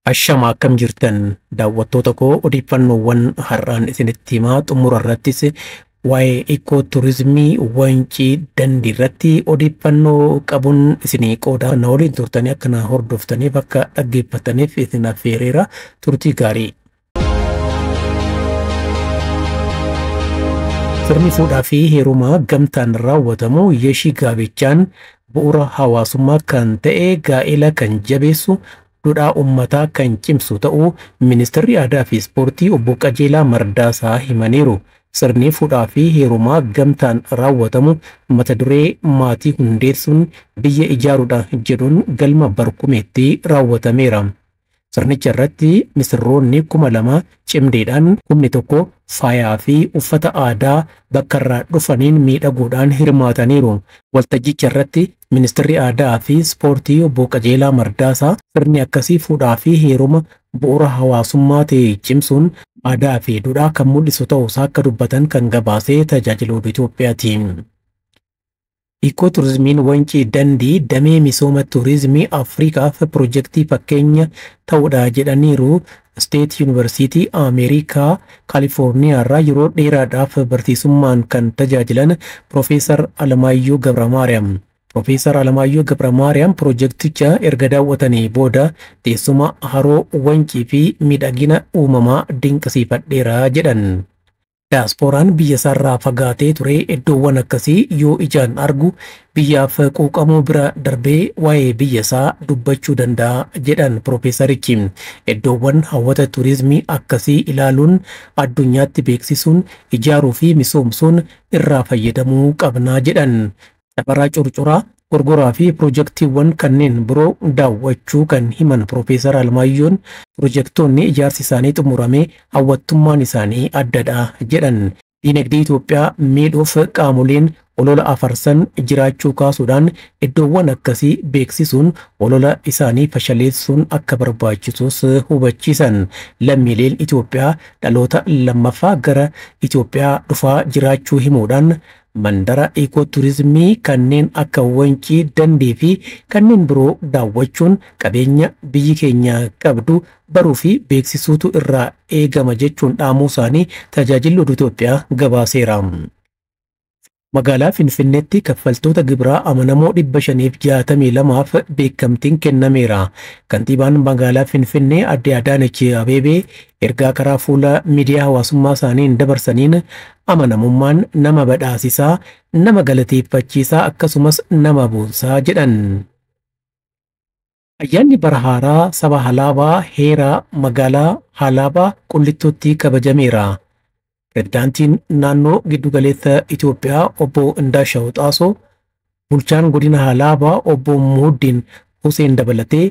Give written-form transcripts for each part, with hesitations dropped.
Ashama akkam jirtan daawwattoota koo, odeeffannoowwan har'aan isinitti himaa xumura irrattis waa'ee ikoo turizimii Wancii Dandii irratti odeeffannoo qabuun isinii qooda. Na waliin turtanii akka na hordoftaniif, akka dhaggeeffataniif isin affeereera. Turtii gaarii. Sirni fuudhaa fi heerumaa gamtaan raawwatamu Yeshii Gaabichaan bu'uura hawaasummaa kan ta'e, gaa'ela kan jabeessu, duudhaa uummataa kan cimsu ta'uu Ministeerri Aadaa fi Ispoortii Obbo Qajeelaa Mardaasaa himaniiru. Sirni fuudhaa fi heerumaa gamtaan raawwatamu mata duree "maatii hundeessuun biyya ijaaruudha" jedhuun galma Barkumeetti raawwatameera. Sirnicha irratti misirroonni 2000 cimdeedhaan, 1000 faayaa fi uffata aadaa bakka irraa dhufaniin miidhaguudhaan hirmaataniiru. Waltajjicha irratti Ministeerri Aadaa fi Ispoortii Obbo Qajeelaa Mardaasaa sirni akkasii fuudhaa fi heeruma bu'uura hawaasummaa ta'e cimsuun aadaa fi duudhaa kan mul'isu ta'uusaa akka dubbatan kan gabaasee Tajaajila Oduu Itoophiyaati. Ikoo turizimiin Wancii Dandii damee misooma turizimii Afrikaaf pirojektii fakkeenya ta'uudha jedhaniiru Steet Yuunivarsiitii Ameerikaa Kaalifoorniyaa irraa yeroo dheeraadhaaf barsiisummaan kan tajaajilan Piroofeesar Alamaayyoo Gabramaariyaam. Piroofeesar Alamaayyoo Gabramaariyaam pirojekticha erga daawwatanii booda teessuma haroo Wancii fi miidhagina uumamaa dinqisiifadheera jedhan. Daaspooraan biyya isaarraa fagaatee ture iddoowwan akkasii yoo ijaan argu biyyaaf quuqamuu bira darbee waa'ee biyya isaa dubbachuu danda'a jedhan piroofeesarichi. Iddoowwan hawwata turizimii akkasii ilaaluun addunyaatti beeksisuun, ijaaruu fi misoomsuun irraa fayyadamuu qabnaa jedhan. Safaraa Curcuraa, Gorgoraa fi pirojektiiwwan kanneen biroo daawwachuu kan himan Piroofeesar Almaayyoon, pirojektoonni ijaarsi isaanii xumurame hawwattummaan isaanii addadha jedhan. Diinagdee Itoophiyaa miidhuuf qaamoleen olola afarsan jiraachuu kaasuudhaan iddoowwan akkasii beeksisuun olola isaanii fashaleessuun akka barbaachisus hubachiisan. Lammiileen Itoophiyaa dhaloota lammaffaa gara Itoophiyaa dhufaa jiraachuu himuudhaan mandara ikoo turizimii kanneen akka Wancii Dandii fi kanneen biroo daawwachuun qabeenya biyyi keenya qabdu baruu fi beeksisuutu irraa eegama jechuun dhaamuu isaanii Tajaajilli Oduu Itoophiyaa gabaaseera. Magaalaa Finfinneetti kaffaltoota gibiraa amanamoo 562f beekamtiin kennameera. Kantiibaan magaalaa Finfinnee Adde Adaanech Abeebee ergaa karaa fuula miidiyaa hawaasummaa isaaniin dabarsaniin amanamummaan nama badhaasisaa, nama galateeffachiisaa, akkasumas nama boonsaa jedhan. Ayyaanni bara haaraa saba Halaabaa Heeraa magaalaa Halaabaa Qullittuutti kabajameera. Pireezidaantiin naannoo Giddugaleessa Itoophiyaa Obbo Indaashaw Xaasoo, bulchaan godina Halaabaa Obbo Muhuddin Hussein dabalatee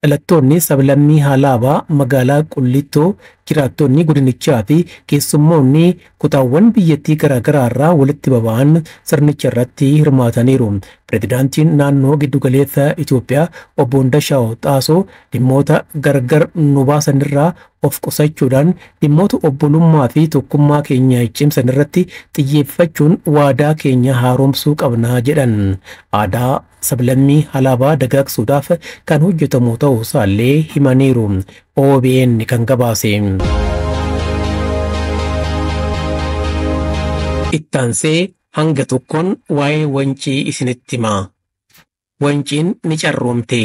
dhalattoonni sablammii Halaabaa magaalaa Qullittoo, jiraattonni godinichaa fi keessummoonni kutaawwan biyyattii garaagaraa irraa walitti baba'an sirnicha irratti hirmaataniiru. Pireezidaantiin naannoo Giddugaleessa Itoophiyaa Obbo Indashaw Xaasoo dhimmoota gargar nu baasan irraa of qusachuudhaan dhimmoota obbolummaa fi tokkummaa keenya cimsan irratti xiyyeeffachuun waadaa keenya haaromsuu qabna jedhan. Aadaa sablammii Halaabaa dagaagsuudhaaf kan hojjetamu ta'uu isaallee himaniiru. OBN kan gabaase. Ittaansee hanga tokkoon waa'ee Wancii isinitti hima. Wanciin ni carroomte.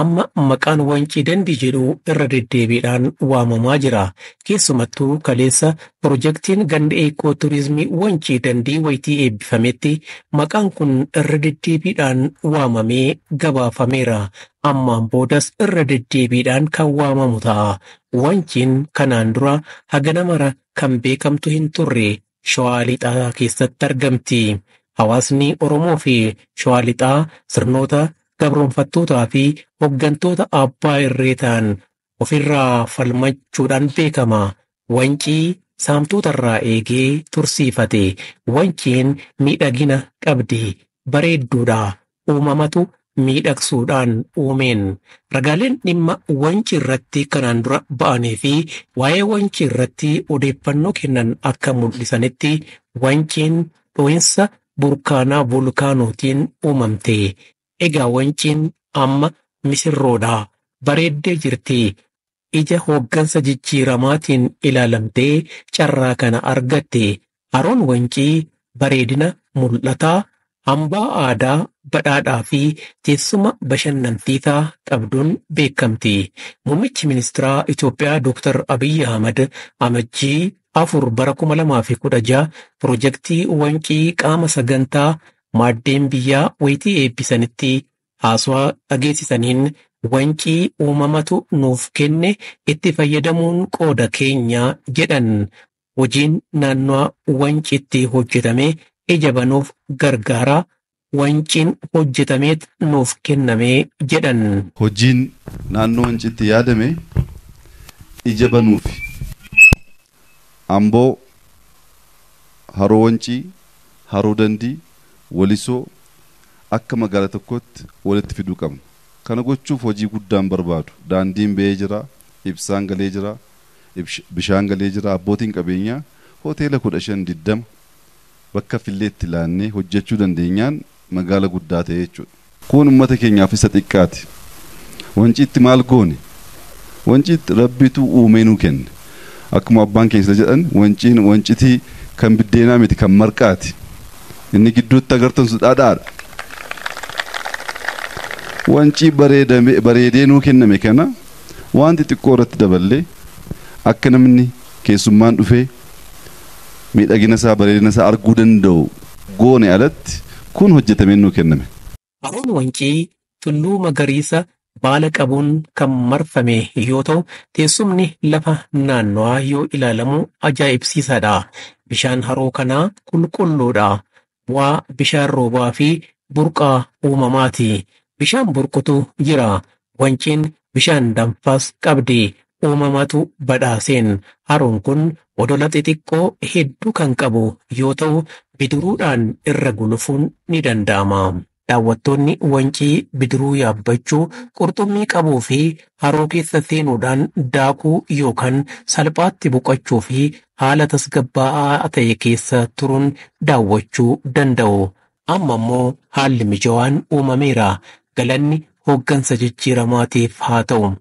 Amma maqaan Wancii Dandii jedhu irra deddeebiidhaan waamamaa jira. Keessumattuu kaleessa pirojektiin ganda eekoo turizimii Wancii Dandii wayitii eebbifametti maqaan kun irra deddeebiidhaan waamamee gabaafameera. Ammaan boodas irra deddeebiidhaan kan waamamu ta'a. Wanciin kanaan dura hagana mara kan beekamtu hin turre. Shawaa Lixaa keessatti argamti. Hawaasni Oromoo fi Shawaa Lixaa sirnoota gabroonfattootaa fi hooggantoota abbaa irree ta'an ofirraa falmachuudhaan beekama. Wancii saamtota irraa eegee tursiifate. Wanciin miidhagina qabdi. Bareedduudha. Uumamatu miidhagsuudhaan uumeen. Ragaaleen dhimma Wancii irratti kanaan dura ba'anii fi waa'ee Wancii irratti odeeffannoo kennan akka mul'isanitti Wanciin dho'insa burkaanaa volkaanootiin uumamte. Egaa Wanciin amma misirroodha. Bareeddee jirti. ija hooggansa jijjiiramaatiin ilaalamtee carraa kana argatte. Haroon Wancii bareedina mul'ataa, hambaa aadaa badhaadhaa fi teessuma bashannansiisaa qabduun beekamti. Muummichi ministeeraa Itoophiyaa Dr. Abiyyi Ahmad Amajjii 4 bara 2016 pirojektii Wancii qaama sagantaa maaddeen biyyaa wayitii eebbisanitti haasawaa dhageessisaniin Wancii uumamatu nuuf kenne itti fayyadamuun qooda keenya jedhan. Hojiin naannoo Wanciitti hojjetame ija banuuf gargaara. Wanciin hojjetameet nuuf kenname jedhan. Hojiin naannoo Wanciitti yaadame ija banuuf Amboo, Haroo Wancii, Haroo Dandii, Walisoo akka magaalaa tokkotti walitti fiduu qabna. Kana gochuuf hojii guddaan barbaadu. Daandiin ba'ee jira, ibsaan galee jira, bishaan galee jira, abbootiin qabeenyaa hoteela 15-20 bakka filleetti laannee hojjechuu dandeenyaan magaala guddaa ta'e jechuudha. Kun uummata keenyaaf isa xiqqaati. Wanciitti maal goone? Wanciitti rabbitu uumee nuu kenne. Akkuma abbaan keenya jedhan wanciin wancitii kan biddeenaa miti kan marqaati. Inni gidduutti agartan sun dhadhaadha. Wancii bareedee nuu kenname kana wanti xiqqoo irratti daballee akka namni keessummaan dhufee miidhagina isaa bareedina isaa arguu danda'u goone alatti kun hojjetamee nuu kenname. Haroon Wancii tulluu magariisa baala qabuun kan marfame yoo ta'u teessumni lafa naannawaa yoo ilaalamu ajaa'ibsiisaadha. Bishaan haroo kanaa qulqulluudha. Bu'aa bishaan roobaa fi burqaa uumamaati. Bishaan burqutu jira. Wanciin bishaan danfaas qabdi. Uumamatu badhaaseen. Haroon kun odola xixiqqoo hedduu kan qabu yoo ta'u bidiruudhaan irra gulufuun ni danda'ama. Daawwattoonni Wancii bidiruu yaabbachuu, qurxummii qabuu fi haroo keessa seenuudhaan daakuu yookaan salphaatti boqochuu fi haala tasgabbaa'aa ta'e keessa turuun daawwachuu danda'u. Amma immoo haalli mijawaan uumameera. Galanni hooggansa jijjiiramaatiif haa ta'u.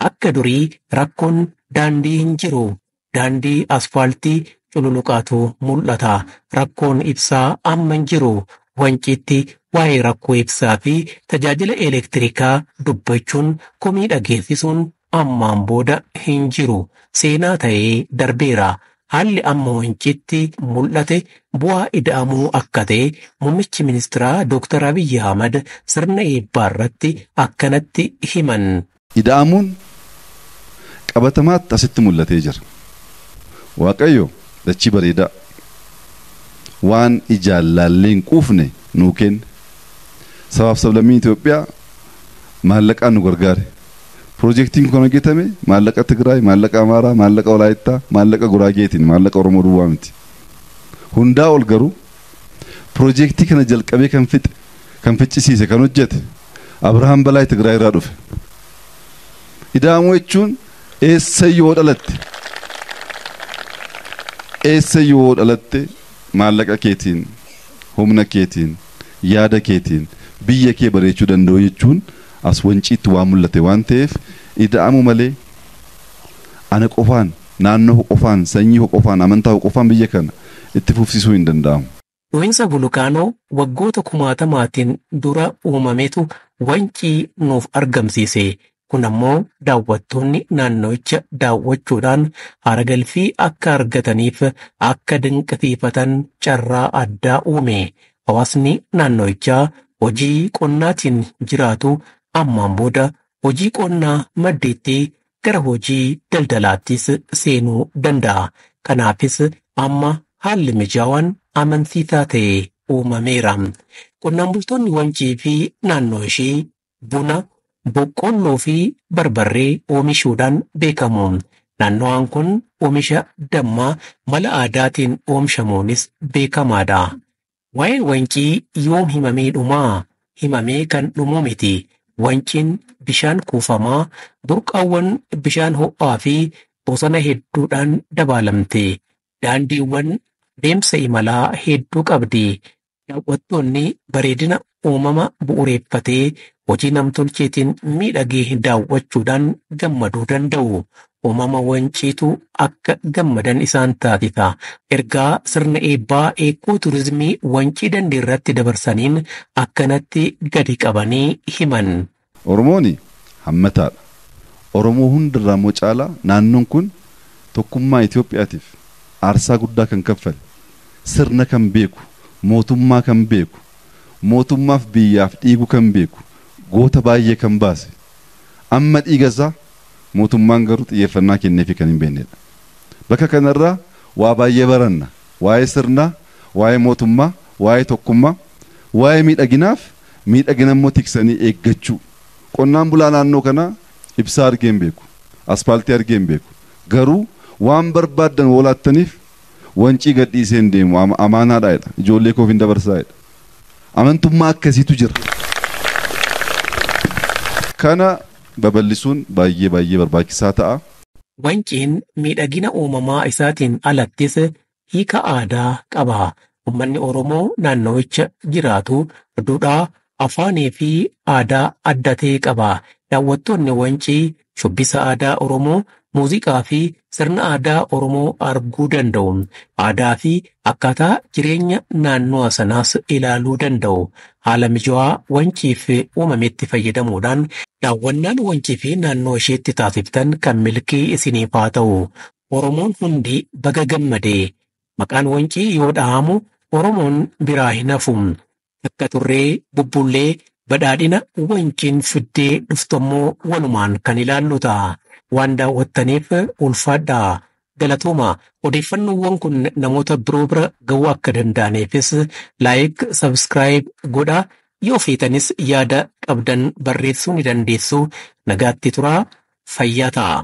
Akka durii rakkoon daandii hin jiru. Daandii asfaaltii cululuqaatu mul'ata. Rakkoon ibsaa amma hin jiru. Wanciitti waa'ee rakkoo ibsaa fi tajaajila elektirikaa dubbachuun komii dhageessisuun ammaan booda hin jiru. Seenaa ta'ee darbeera. Haalli amma Wanciitti mul'ate bu'aa ida'amuu akka ta'e muummichi ministeeraa Dr. Abiyyi Ahmad sirna eebbaa irratti akkanatti himan. Ida'amuun qabatamaatti asitti mul'atee jira. Waaqayyo dachii bareedaa waan ijaan laallee hin quufne nuu kenne. Sabaaf sablammiin Itoophiyaa maallaqaan nu gargaare. Pirojektiin kun hojjetame maallaqa Tigraay, maallaqa Amaaraa, maallaqa Walaayittaa, maallaqa Guraageetiin, maallaqa Oromoo duwwaa miti. Hundaa ol garuu pirojektii kana jalqabee kan fixe, kan ficcisiise, kan hojjete Abrahaam Balaay Tigraay irraa dhufe. Ida'amuu jechuun eessayyuu dhalatte. Eessayyuu dhalatte maallaqa keetiin, humna keetiin, yaada keetiin biyya kee bareechuu danda'u jechuun as Wanciitti waan mul'ate waan ta'eef ida'amu malee ana qofaan, naannoo qofaan, sanyii qofaan, amantaa qofaan biyya kana itti fufsiisuu hin danda'amu. Dho'iinsa volkaanoo waggoota kumaatamaatiin dura uumametu Wancii nuuf argamsiise. Kun ammoo daawwattoonni naannocha daawwachuudhaan haara galfii akka argataniif akka dinqisiifatan carraa addaa uume. Hawaasni naannoichaa hojii qonnaatiin jiraatu ammaan booda hojii qonnaa maddeetti gara hojii daldalaattis seenuu danda'a. Kanaafis amma haalli mijaawaan amansiisaa ta'e uumameera. Qonnaan bultoonni Wancii fi naannoo ishee buna, boqqolloo fi barbarree oomishuudhaan beekamu. Naannowaan kun oomisha dammaa mala aadaatiin oomishamuunis beekamaadha. Waa'een Wancii yoom himamee dhumaa? Himamee kan dhumu miti. Wanciin bishaan kuufamaa, burqaawwan bishaan ho'aa fi bosona hedduudhaan dabaalamte. Daandiiwwan deemsa imalaa hedduu qabdi. Daawwattoonni bareedina uumama bu'uureffatee hojii namtolcheetiin miidhagee daawwachuudhaan gammaduu danda'u. Uumama Wanciitu akka gammadan isaan taasisa. Ergaa sirna eebbaa eekoo turizimii Wancii Dandii irratti dabarsaniin akkanatti gadi qabanii himan. Oromoon hammataadha. Oromoo hundarraa immoo caalaa naannoon kun tokkummaa Itoophiyaatiif aarsaa guddaa kan kaffale, sirna kan beeku, mootummaa kan beeku, mootummaaf biyyaaf dhiigu kan beeku, goota baay'ee kan baase, amma dhiiga isaa mootummaan garuu xiyyeeffannaa kenneefi kan hin beeknedha. Bakka kanarraa waa baay'ee baranna. Waa'ee sirnaa, waa'ee mootummaa, waa'ee tokkummaa, waa'ee miidhaginaaf miidhagina immoo tiksanii eeggachuu. Qonnaan bulaa naannoo kanaa ibsaa argee hin beeku, aspaaltii argee hin beeku. Garuu waan barbaaddan woolaattaniif Wancii gadhiisee hin deemu, amaanaadha jedha. Ijoollee koof hin dabarsaa jedha. Amantummaa akkasiitu jira. Kana babal'isuun baay'ee baay'ee barbaachisaa ta'a. Wanciin miidhagina uumamaa isaatiin alattis hiika aadaa qaba. Uummanni Oromoo naannawicha jiraatu duudhaa, afaanii fi aadaa adda ta'e qaba. Daawwattoonni Wancii shubbisa aadaa Oromoo, muuziqaa fi sirna aadaa Oromoo arguu danda'u. Aadaa fi akkaataa jireenya naannowa sanaas ilaaluu danda'u. Haala mijaawaa Wanciif uumametti fayyadamuudhaan daawwannaan Wancii fi naannoo isheetti taasiftan kan milkii isiniif haa ta'u. Oromoon hundi baga gammade. Maqaan Wancii yoo dhahamu Oromoon biraa hin hafu. Takka turree bubbullee badhaadhina Wanciin fiddee dhuftummoo walumaan kan ilaallu ta'a. Waan daawwattaniif ulfaadhaa. Galatooma. Odeeffannoowwan kun namoota biroo bira ga'uu akka danda'aniifis like, subscribe godhaa. Yoo feetanis yaada qabdan barreessuu ni dandeessu. Nagaatti turaa. Fayyaa ta'a.